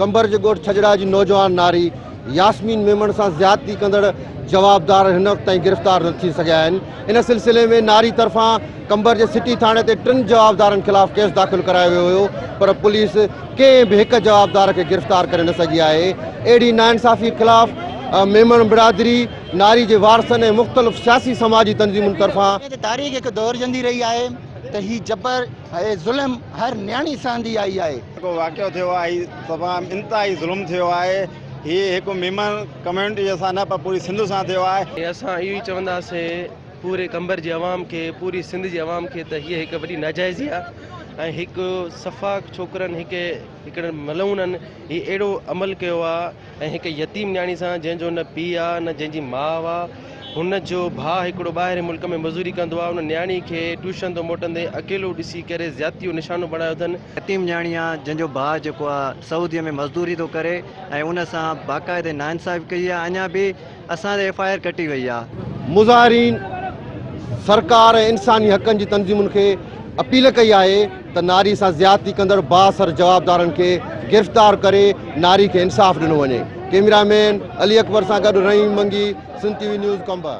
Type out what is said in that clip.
قمبر جي ڳوٺ ڇڄڙا جي نوجوان ناري ياسمين ميمڻ سان زيادتي ڪندڙ جوابدار هن وقت تائين گرفتار نه ٿي سگهيا آهن. ان سلسلي ۾ ناري طرفان قمبر جي سٽي ٿاڻي تي ٽن جوابدارن خلاف ڪيس داخل ڪرايو ويو هيو پر پوليس ڪنهن به هڪ جوابدار کي گرفتار ڪري نه سگهي آهي. اهڙي ناانصافي خلاف ميمڻ برادري، ناري جي وارثن ۽ مختلف سياسي سماجي تنظيمن طرفان. تاريخ هڪ دهرجندي رهي آهي ته هي جبر هي ظلم هر نياڻي سهندي آئي آهي. جيڪو واقعو ٿيو آهي هي تمام انتهائي ظلم ٿيو آهي هي هڪ ميمڻ ڪميونٽي سان نه پر پوري سنڌ سان ٿيو آهي. ۽ اسان اهو ئي چونداسين پوري قمبر جي عوام کي پوري سنڌ جي عوام کي ته هيء هڪ وڏي ناجائزي آهي ۽ هڪ سفاڪ ڇوڪرن هڪ هڪڙن ملعونن هي اهڙو عمل ڪيو آهي ۽ هڪ يتيم نياڻي سان جنهن جو نه پيء آ نه جنهن جي ماء آ. هن جو ڀاء هڪڙو ٻاهرين ملڪ ۾ مزوري ڪندو آ. ان نياڻي کي ٽيوشن تان موٽندي اڪيلو ڏسي ڪري زيادتي جو نشانو بڻايو اٿن. يتيم نياڻي آ جنهن جو ڀاء جيڪو آ سعودي ۾ مزدوري ٿو ڪري ۽ ان سان باقاعدي ناانصافي ڪئي آ اڃا به اسان تي ايف I R ڪٽي وئي آ. مظاهرين سرڪار ۽ انساني حقن جي تنظيمن کي اپيل ڪئي آهي ته ناري سان زيادتي ڪندڙ بااثر جوابدارن کي گرفتار ڪري ناري کي انصاف ڏنو وڃي. ڪئميرا مين علي اڪبر سان گڏ Rahim Mangi, Sindh T V news, Qambar.